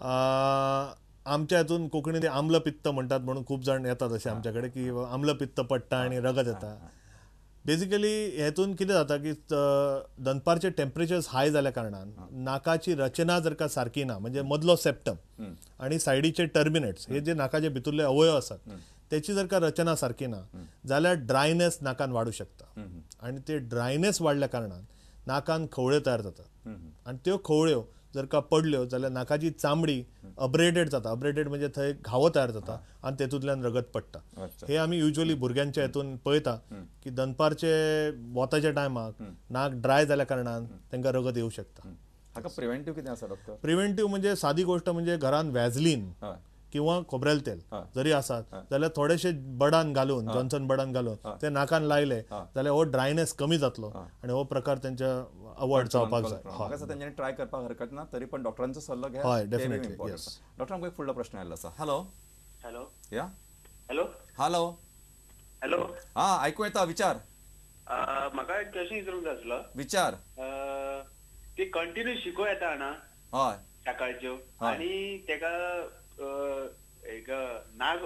आमच्या हातून कोंकणीत आम्लपित्त म्हणटात म्हणून खूब जाण येतात अशे आमच्या कडेन की आम्लपित्त पडटा आनी रगत येता. बेसिकली हेतून कितें जाता की दनपारचे टेम्परेचर्स हाय जाल्या कारणान नाकाची रचना जर का सारकी ना, म्हणजे मदलो सेप्टम आनी सायडीचे टर्मिनेट्स हे जे नाकाचे भितरले अवयव आसात त्याची जर का रचना सारकी ना जाल्यार ड्रायनेस नाकान वाडू शकता आनी ते ड्रायनेस वाडल्या कारणान नाकान खवळ्यो तयार जातात आनी त्यो खवळ्यो जर का पडल्यो जाल्यार नाकाची चामडी अब्रेडेड जाता. अब्रेडेड म्हणजे थंय घावो तयार जाता आनी तेतूंतल्यान रगत पडटा. हे आमी युज्वली भुरग्यांच्या हेतून पळयता की दनपारचे वोताच्या टायमाक नाक ड्राय जाल्या कारणान तांकां रगत येवं शकता. हाका प्रिव्हेंटिव्ह कितें आसा डॉक्टर? प्रिव्हेंटिव्ह म्हणजे सादी गोष्ट म्हणजे घरान वॅझलीन किंवा खोबरेल तेल जरी आसात जाल्यार थोडेशे बडान घालून, जॉन्सन बडान घालून ते नाकान लायले जाल्यार हो ड्रायनेस कमी जातलो आनी हो प्रकार त्यांच्या अवॉइड जावपाक जाय. म्हाका तेंच्यांनी ट्राय करपाक हरकत ना, तरी पण डॉक्टरांचो सल्लो घ्या. हय, डेफिनेटली. डॉक्टर, आमकां एक फुडलो प्रश्न आयिल्लो आसा. हॅलो. हॅलो. या. हॅलो. हॅलो. हॅलो. हा, आयकूं येता? विचार. म्हाका एक क्वेश्चन विचारूंक जाय आसलो. विचार. ती कंटिन्यू शिको येता ना? हय, सकाळच्यो. आनी तेका एक नाक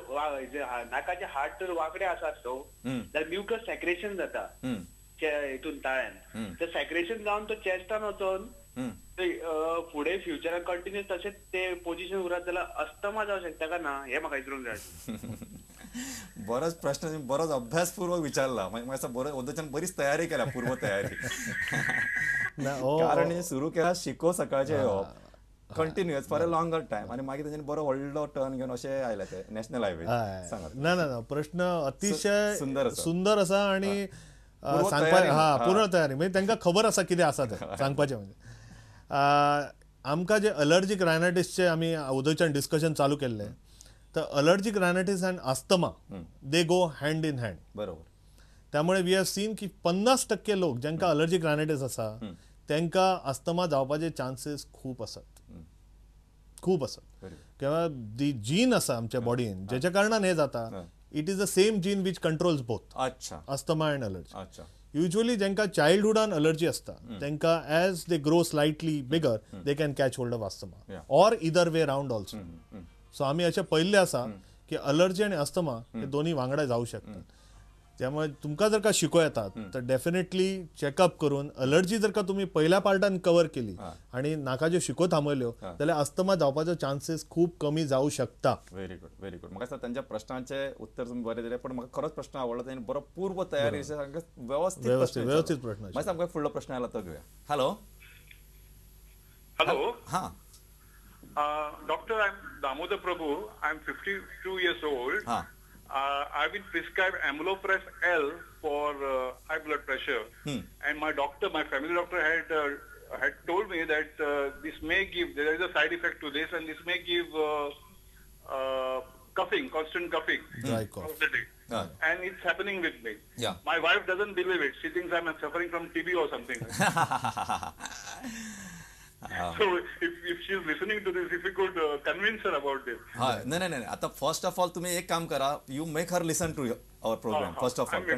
नाकाचे हाड तर वांकडे आसात तो जाल्यार म्युकस सेक्रेशन जाता हितून ताळ्यान, तर सेक्रेशन जावन तो चेस्टान वचोन फुडें फ्युचरान कंटिन्युअस तशेंच ते पोझिशन उरत जाल्यार अस्थमा जावं शकता का ना, हें म्हाका विचारूंक जाय. बरोच प्रश्न, बरोच अभ्यासपूर्वक विचारला. म्हाका बरो ओदोच्यान बरीच तयारी केल्या, पूर्व तयारी. कारण सुरू केला शिको सकाळचे येवप continuous for a longer time आनी मागीर तेंच्यांनी बरो व्हडलो टर्न घेवन अशें आयले ते नॅशनल हायवे. ना ना ना, प्रश्न अतिशय सुंदर सुंदर आसा आनी सांगपा हा पूर्ण तयारी म्हणजे तांकां खबर आसा कितें आसा तें सांगपाचें. म्हणजे आमकां जे अलर्जीक रायनायटीसचे आमी अगोदरच्यान डिस्कशन चालू केल्लें, तर allergic rhinitis and asthma they go hand in hand. बरोबर. त्यामुळे we have seen की 50% लोक जांकां अलर्जीक रायनायटीस आसा तांकां अस्थमा जावपाचे चान्सीस खूब आसात, खूब आसात. किंवा दी जीन आसा आमच्या बॉडीन ज्याच्या कारणान हे जाता, it is the same gene which controls both. अच्छा. Asthma and allergy. अच्छा. युज्वली जांकां चाइल्डहुडान अलर्जी आसता तांकां as they grow slightly bigger they can catch hold of asthma or either way round also. So आमी अशें पळयल्लें आसा की अलर्जी आनी अस्थमा हे दोन्ही वांगडा जावं शकतात. त्यामुळे तुमकां जर का शिको येतात तर डेफिनेटली चेकअप करून अलर्जी जर का तुमी पहिल्या पार्टान कवर केली आणि नाकाच्यो शिको थांबयल्यो जाल्यार अस्थमा जावपाचो चान्सीस खूब कमी जावं शकता. Very good, very good. म्हाका दिसता तांच्या प्रश्नांचे उत्तर तुमी बरें दिलें, पण म्हाका खरोच प्रश्न आवडलो. तांणी बरो पूर्व तयारी व्यवस्थित व्यवस्थित प्रश्न. मागीर आमकां फुडलो प्रश्न आयला तो घेवया. हॅलो. हॅलो. हां doctor, I am Damodar Prabhu. I am 52 years old. हां. I've been prescribed Amlopress L for high blood pressure, and my doctor, my family doctor had told me that this may give, there is a side effect to this, and this may give coughing, constant coughing, dry cough, and it's happening with me. Yeah. My wife doesn't believe it. She thinks I'm suffering from TB or something. So if she's listening to this, if you could convince her about this. नाही नाही नाही, आता first of all तुम्ही एक काम करा, you make her listen to our program first of all.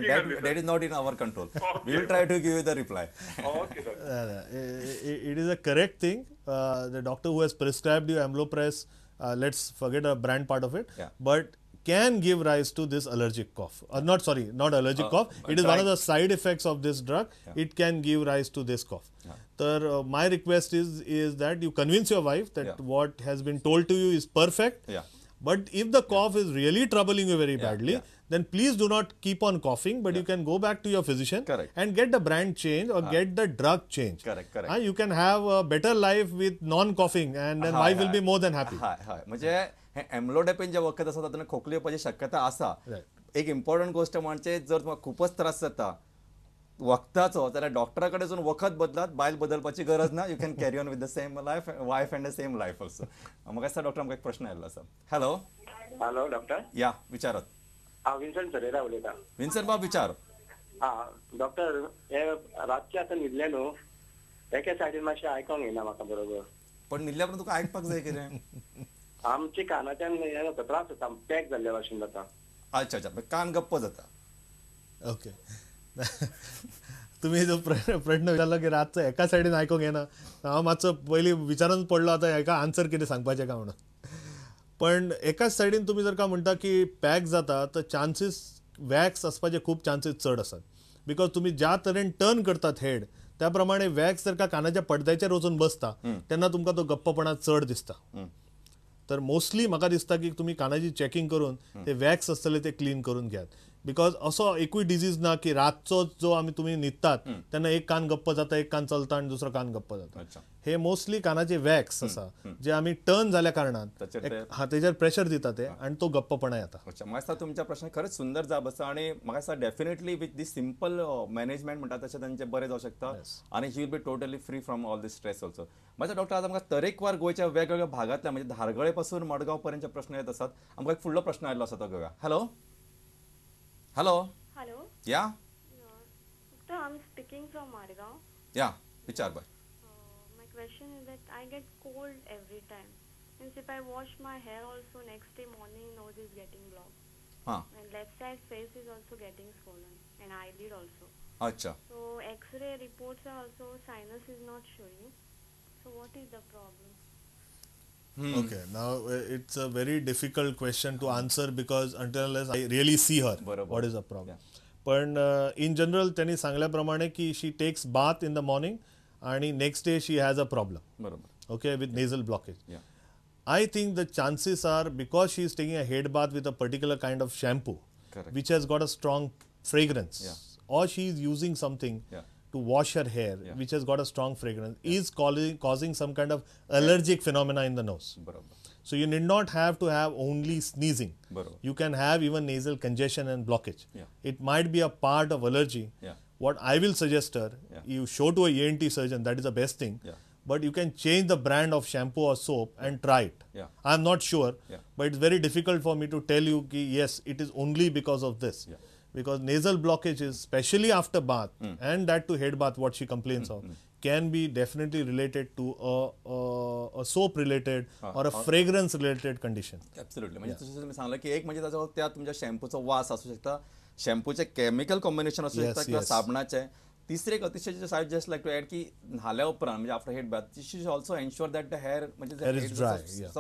That is not in our control. We will try to give you the reply. Okay sir. It is a correct thing. The doctor who has prescribed you Amlopress, let's forget a brand part of it, but can give rise to this allergic cough. Not sorry, not allergic cough. It is one of the side effects of this drug. Yeah. It can give rise to this cough. Yeah. Tar, my request is that you convince your wife that what has been told to you is perfect. Yeah. But if the cough is really troubling you very badly, then please do not keep on coughing, but you can go back to your physician and get the brand change or get the drug change. Correct, correct. You can have a better life with non-coughing and then wife will be more than happy. हय हय, म्हणजे हे amlodipine जे वखद आसा तातूंत खोकली येवपाची शक्यता आसा. एक इम्पॉर्टंट गोश्ट म्हणजे जर तुमकां खूपच त्रास जाता वखदाचो जाल्यार डॉक्टरा कडेन वचून वखद बदलात, बायल बदलपाची गरज ना. You can carry on with the same life, wife and the same life also. म्हाका दिसता डॉक्टर आमकां एक प्रश्न आयिल्लो आसा. हॅलो. Hello doctor. या, विचारात. हांव विन्सन फेरेरा उलयतां. विन्सन बाब विचार. आं डॉक्टर, हे रातचें आतां न्हिदलें न्हू, एके सायडीन मातशें आयकोंक येना म्हाका बरोबर. पण न्हिदल्या उपरांत तुका आयकपाक जाय कितें? आमच्या कानाच्यान हें जाता, त्रास जाता, पॅक जाल्ल्या भाशेन जाता. अच्छा अच्छा, कान गप्प जाता. ओके. तुम्ही जो प्रश्न विचारलो की रातचो एका सायडीन आयकूंक येना, हांव मातसो पयलीं विचारून पडलो आतां हेका आन्सर कितें सांगपाचें काय म्हणून. पण एकाच सायडीन तुमी जर का म्हणटा की पॅक जाता तर चान्सीस वॅक्स आसपाचे खूब चान्सीस चड आसात, because तुमी ज्या तरेन टर्न करतात हेड त्या प्रमाणे वॅक्स जर का कानाच्या पडद्याचेर वचून बसता तेन्ना तुमकां तो गप्पपणा चड दिसता. तर मोस्टली म्हाका दिसता की तुमी कानाची चॅकिंग करून ते वॅक्स आसतले ते क्लीन करून घेयात, because असो एकूय डिजीज ना की रातचो जो आमी तुमी न्हिदतात तेन्ना एक कान गप्प जाता, एक कान चलता आनी दुसरो कान गप्प जाता. हे मोस्टली कानाचे वॅक्स आसा जे आमी टर्न जाल्या कारणान तेजेर प्रेशर दिता ते आनी तो गप्पपणा येता. अच्छा, म्हाका दिसता तुमच्या प्रश्न खरेंच सुंदर जाप आसा आनी म्हाका दिसता definitely with this simple management म्हणटा तशें तांचें बरें जावं शकता आनी he will be totally free from all this stress also. म्हाका डॉक्टर आज आमकां तरेकवार गोंयच्या वेगवेगळ्या भागांतल्या म्हणजे धारगळे पासून मडगांव पर्यंतचे प्रश्न येत आसात. आमकां एक फुडलो प्रश्न आयिल्लो आसा तो घेवया. हॅलो हॅलो हॅलो, या doctor, I am speaking from Margao. या विचार बाय. My question is that I get cold every time. Means if I wash my hair also next day morning nose is getting blocked. हां. And left side face is also getting swollen and eyelid also. अच्छा. So X-ray reports are also sinus is not showing. So what is the problem? Okay, now it's a very difficult question to answer because until unless I really see her, what is the problem? पण in general त्यांनी सांगल्याप्रमाणे की she takes bath in the morning आणि next day she has a problem. बरोबर. Okay, with nasal blockage. I think the chances are because she is taking a head bath with a particular kind of shampoo, which has got a strong fragrance, or she is using something to wash her hair, which has got a strong fragrance, is causing some kind of allergic phenomena in the nose. Barobar. So you need not have to have only sneezing. Barobar. You can have even nasal congestion and blockage. It might be a part of allergy. What I will suggest her, you show to a ENT surgeon, that is the best thing. But you can change the brand of shampoo or soap and try it. I am not sure, but it's very difficult for me to tell you ki yes, it is only because of this. Because nasal blockages, especially after bath, and that to head bath, what she complains of, can be definitely related to a soap related or a fragrance related condition. Absolutely. म्हणजे तशें तुमी सांगलें की एक म्हणजे ताचो त्या तुमच्या शॅम्पूचो वास आसूं शकता, शॅम्पूचें केमिकल कॉम्बिनेशन आसूं शकता किंवा साबणाचें. तिसरे एक अतिशय I just like to add की न्हाल्या उपरांत म्हणजे after head bath she should also ensure that the hair म्हणजे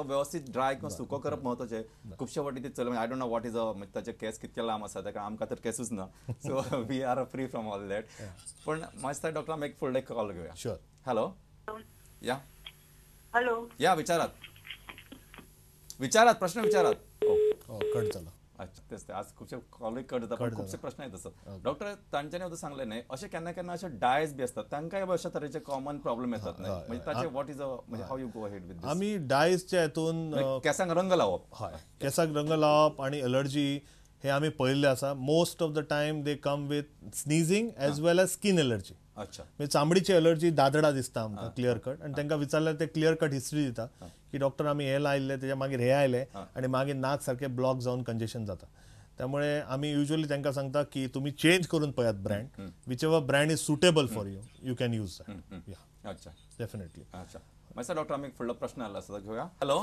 वेवस्थीत ड्राय किंवा सुको करप म्हत्वाचें. खुबशे फावटी ते चल I don't know what is a म्हणजे ताचे केस कितके लांब आसा, कारण आमकां तर केसूच ना, so we are free from all that. पण म्हाका दिसता डॉक्टर आमी एक फुडलो कॉल घेवया. शुअर. हॅलो. या. हॅलो. या विचारात विचारात प्रश्न विचारात. कट जाला. अच्छा, तेच ते आज खुबशे कॉलूय कट जाता पण खुबशे प्रश्न येत आसतात. डॉक्टर तांच्यांनी आतां सांगलें न्हय अशें केन्ना केन्ना अशे डायज बी आसतात तांकांय अशा तरेचे कॉमन प्रॉब्लेम येतात न्हय, म्हणजे ताचे what is a म्हणजे how you go ahead with this? आमी डायजच्या हेतून केसांक रंग लावप. हय, केसाक रंग लावप आनी एलर्जी हे आमी पळयल्ले आसा. Most of the time they come with sneezing as well as skin allergy. अच्छा, म्हणजे चामडीची एलर्जी दादडा दिसता आमकां क्लियर कट, आनी तांकां विचारल्यार ते क्लियर कट हिस्ट्री दिता की डॉक्टर आमी हे लायिल्ले तेच्या मागीर हे आयले आनी मागीर नाक सारकें ब्लॉक जावन कंजेशन जाता. त्यामुळे आमी युजली तांकां सांगता की तुमी चेंज करून पळयात brand, whichever brand is suitable for you, you can use that. या, अच्छा, डेफिनेटली. अच्छा, मातसो डॉक्टर आमी फुडलो प्रश्न आयलो आसा घेवया. हॅलो.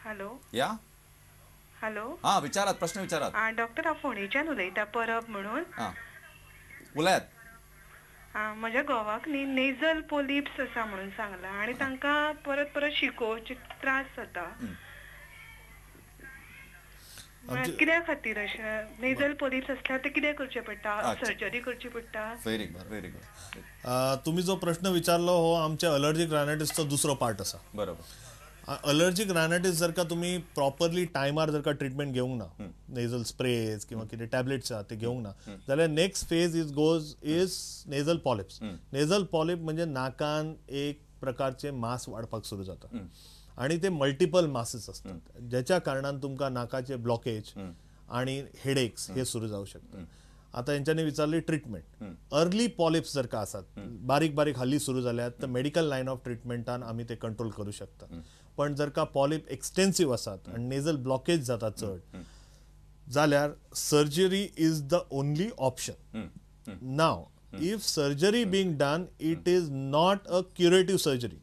हॅलो. या. हॅलो. हां, विचारात प्रश्न विचारात. डॉक्टर हांव फोंडेच्यान उलयतां, परब म्हणून. हां, उलयात. म्हज्या घोवाक न्ही नेजल पोलिप्स आसा म्हणून सांगलां आनी तांकां परत परत शिकोवचे त्रास जाता. कित्या खातीर अशें नेजल पोलिप्स आसल्यार ते कितें करचें पडटा? सर्जरी करची पडटा? Very good, very good. तुमी जो प्रश्न विचारलो हो आमच्या अलर्जीक रायनायटीसचो दुसरो पार्ट आसा. बरोबर. अलर्जीक रायनायटीस जर का तुमी प्रॉपरली टायमार जर का ट्रिटमेंट घेवंक ना, नेजल स्प्रेज किंवा कितें टॅबलेट्स आसा ते घेवंक ना जाल्यार next phase is goes is nasal polyps. Nasal polyp म्हणजे नाकान एक प्रकारचे मास वाडपाक सुरू जाता आनी ते मल्टिपल मासेस असतात ज्याच्या कारणान तुमकां नाकाचे ब्लॉकेज आनी हेडेक्स हे सुरू जावं शकता. आता हेंच्यांनी विचारली ट्रिटमेंट. अर्ली पॉलिप्स जर का आसात बारीक बारीक हाली सुरू जाल्यात तर मेडिकल लायन ऑफ ट्रिटमेंटान आमी ते कंट्रोल करू शकता. पण जर का पॉलिप एक्सटेन्सिव आसात आनी नेजल ब्लॉकेज जाता चड जाल्यार surgery is the only option. Now if surgery being done it is not a curative surgery,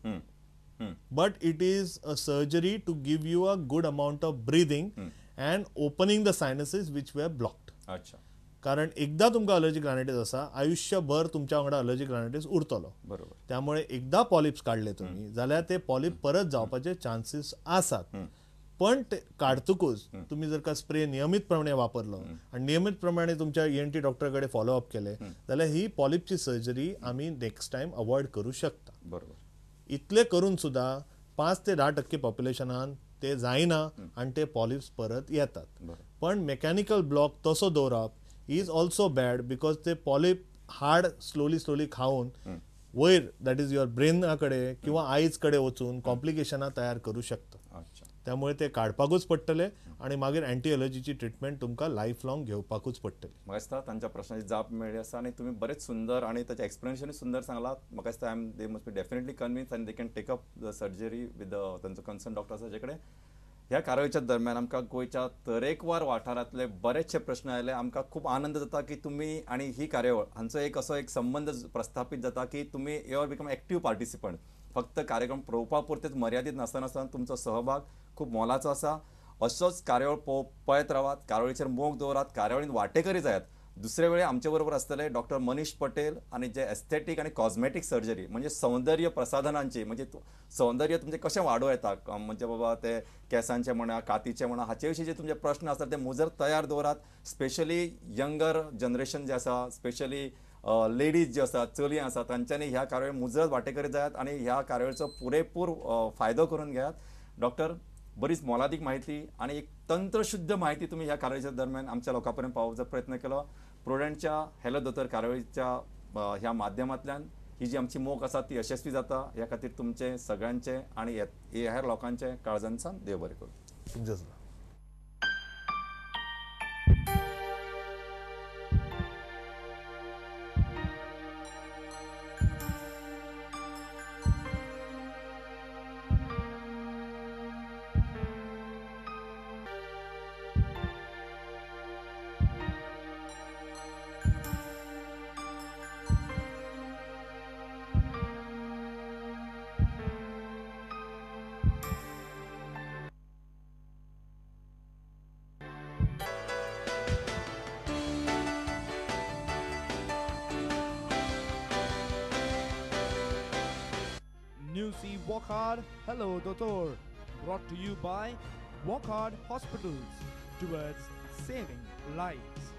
but it is a surgery to give you a good amount of breathing and opening the sinuses which were blocked. अच्छा. कारण एकदा तुमकां अलर्जीक रायनायटीस आसा आयुष्यभर तुमच्या वांगडा अलर्जीक रायनायटीस उरतलो. बरोबर. त्यामुळे एकदा पॉलिप्स काडले तुमी जाल्यार ते पॉलिप परत जावपाचे चान्सीस आसात. पण ते काडतकूच तुम्ही जर का स्प्रे नियमितप्रमाणे वापरलो आणि नियमितप्रमाणे तुमच्या ENT doctor कडेन फॉलोअप केले जाल्यार ही पॉलिपची सर्जरी आमी नेक्स्ट टायम अवॉयड करू शकता. बरोबर. इतले करून सुद्धा 5 ते 10% पॉप्युलेशनान ते जायना आणि ते पॉलिप्स परत येतात. पण मेकॅनिकल ब्लॉक तसो दवरप is also bad because ते पॉलिप हार्ड स्लोली स्लोली खावन वयर that is your ब्रेना कडेन किंवा आयज कडेन वचून कॉम्प्लिकेशनां तयार करू शकता. त्यामुळे ते काडपाकूच पडटले आणि मागीर अँटी अलर्जीची ट्रिटमेंट तुमकां लायफ लॉंग घेवपाकूच पडटली. म्हाका दिसता तांच्या प्रश्नाची जाप मेळ्ळी आसा आनी तुमी बरेच सुंदर आनी ताचें एक्सप्लेनेशनूय सुंदर सांगलां. म्हाका दिसता I am they must be definitely convince आनी they can take up the surgery with the तांचो कन्सर्न डॉक्टर आसा ताचे कडेन. ह्या कार्यावळीच्या दरम्यान आमकां गोंयच्या तरेकवार वाठारांतले बरेचशे प्रश्न आयले. आमकां खूब आनंद जाता की तुमी आनी ही कार्यावळ हांचो एक असो एक संबंद प्रस्थापीत जाता की तुमी you are become active participant. फक्त कार्यक्रम पळोवपा पुरतेच मर्यादीत नासतना आसतना तुमचो सहभाग खूब मोलाचो आसा. असोच कार्यावळ पळयत रावात, कार्यावळीचेर मोग दवरात, कार्यावळीन वांटेकरी जायात. दुसरे वेळे आमचे बरोबर आसतले डॉक्टर मनीष पटेल आनी जे एस्थेटीक आनी कॉस्मेटीक सर्जरी म्हणजे सौंदर्य प्रसाधनांची म्हणजे सौंदर्य तुमचें कशें वाडोवं येता म्हणजे बाबा ते केंसांचें म्हणा कातीचें म्हणा हाचे विशीं जे तुमचे प्रश्न आसतात ते मुजर तयार दवरात. स्पेशली यंगर जनरेशन जे आसा, स्पेशली लेडीज ज्यो आसात, चलयां आसात, तांच्यांनी ह्या कार्यावळी मुजरत वांटेकरी जायात आनी ह्या कार्यावळीचो पुरेपूर फायदो करून घेयात. डॉक्टर, बरीच मोलादीक माहिती आनी एक तंत्रशुद्ध माहिती तुमी ह्या कार्यावळीच्या दरम्यान आमच्या लोकां पर्यंत पावोवपाचो प्रयत्न केलो. प्रुडंटच्या हॅलो दोतोर कार्यावळीच्या ह्या माध्यमांतल्यान ही जी आमची मोख आसा ती यशस्वी जाता ह्या खातीर तुमचें सगळ्यांचें आनी हेर लोकांचें काळजांतल्यान देव बरें करूं. तुमचें सुद्दां. Newsy Wockhardt Hello Doctor, brought to you by Wockhardt Hospitals, towards saving lives.